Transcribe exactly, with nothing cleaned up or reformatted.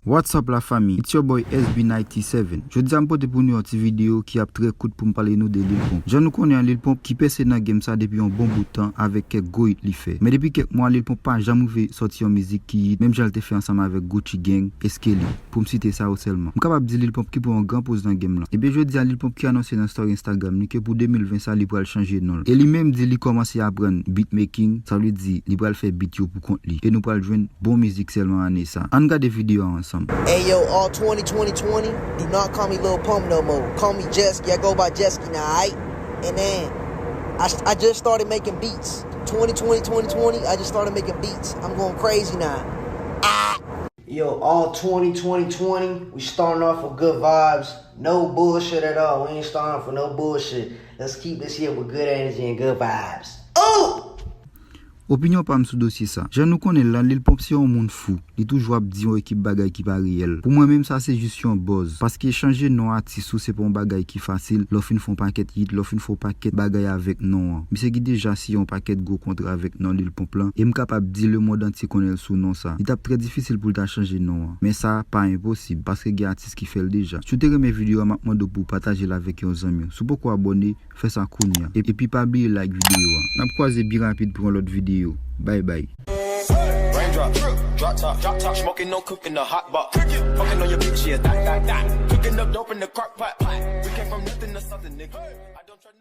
What's up la fami? It's your boy S B ninety-seven. Jodi a m pote pou nou yon ti videyo ki ap trè kout pou m pale nou de Lil Pump. Jan nou konnen an, Lil Pump ki pèse nan game sa depi yon bon bout tan avèk kèk gwo hit li fè. Men depi kèk mwa, Lil Pump pa janm rive sòti yon mizik ki hit, menm jan l te fè ansanm avèk Gucci Gang, Escalier, pou m site sa yo sèlman. M kapab di Lil Pump ki pran yon gran poz nan game lan. Ebyen jodi a, Lil Pump ki anonse nan story Instagram li ke pou de mil ven sa, li pral chanje non l. E li menm di li kòmanse aprann beatmaking, sa vle di li pral fè beat yo pou kont li. E nou pral jwenn bon mizik sèlman ane sa. Ann gade videyo a ansanm. Hey yo, all twenty twenty twenty, do not call me Lil Pump no more. Call me Jesky. I go by Jesky now, aight? And then, I, I just started making beats. Twenty twenty, twenty twenty, I just started making beats. I'm going crazy now. Ah! Yo, all twenty twenty twenty, we starting off with good vibes. No bullshit at all. We ain't starting off with no bullshit. Let's keep this here with good energy and good vibes. Ooh! Opinyon pa m sou dosye sa. Jan nou konnen l la, Lil Pump se yon moun fou. Li toujou ap di yon ekip bagay ki pa reyèl. Pou mwen menm, sa se jis yon buzz. Paske chanje non atis ou se pa yon bagay ki fasil. Lè w fin fè yon pakèt hit, lè w fin fè yon pakèt bagay avèk non an. Misye ki deja siyen yon pakèt gwo kontra avèk non Lil Pump lan. E m kapab di lemonn antye konnen l sou non sa. Li t ap trè difisil pou l ta chanje non an. Men sa pa enposib, paske gen atis ki fè l deja. Si w te renmen videyo a, m ap mande w pou w pataje l avèk yon zanmi w. Si w poko abòne, fè sa kounye a. E- epi pa bliye like videyo a. N ap kwaze byen rapid pou yon lòt videyo. Bye bye. Raindrop, drop top, drop top, smoking, no cooking, the hot pot. Fucking on your bitch, yeah, that, that, that. Cooking up dope in the crock pot. We came from nothing to something, nigga. I don't trust